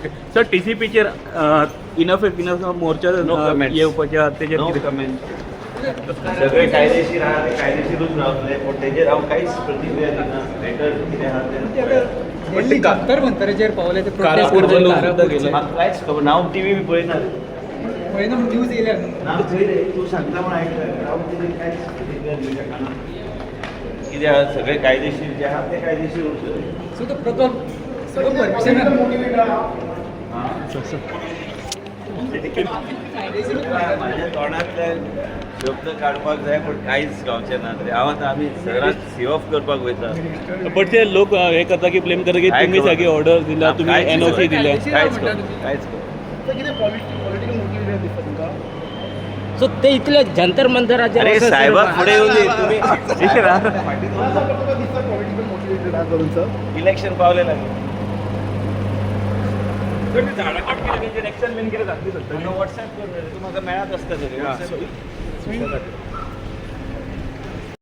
Okay sir, टीसीपीचेर enough enough मोर्चा No comments. येवपाचे आहा तेजेर नो कितें? कमेंट. सगळे कायदेशीर आहा ते कायदेशीरूच रावतले, पूण तेजेर हांव कांयच प्रतिक्रिया दिना. बेटर कितें आहा तें. दिल्ली जंतर मंतराचेर पावले ते प्रोटेस्ट. कारापूर लोक सुद्दां गेले. म्हाका कांयच खबर ना. हांव टिवी बी पळयना रे. पळयना, न्यूज येयल्या न्हू. ना, थंय रे, तूं सांगता म्हूण आयकलें. हांव तेजेर कांयच प्रतिक्रिया दिवंक शकना. कितें आहा, सगळे कायदेशीर जे आहा ते कायदेशीर उरतले. सो तो प्रकल्प सगळं परमिशन. माझ्या तोंडांतल्यान शब्द काडपाक जाय, पूण कांयच गावचें ना रे. हांव आतां आमी सगळ्यांक सी ऑफ करपाक वयता. बट ते लोक हे करता की ब्लेम करता की काय तुम्ही खबर सगळी ना. ऑर्डर दिल्या, तुम्ही कांयच एनओसी खबर दिल्या. कांयच खबर, कांयच खबर. पॉलिटिकल दिसता तुमकां? सो ते इतले जंतर मंतराचेर अरे वचत साहेबा, सर, फुडें येवन दी तुमी. दिसता पॉलिटिकल मोटिवेटेड आहा करून सर? इलेक्शन पावले लागीं. झाडां कट केली, तेंचेर एक्शन बीन कितें जातली सर? व्हॉट्सॅप कर रे, तूं म्हाका मेळत आसता तरी. व्हॉट्सॅप.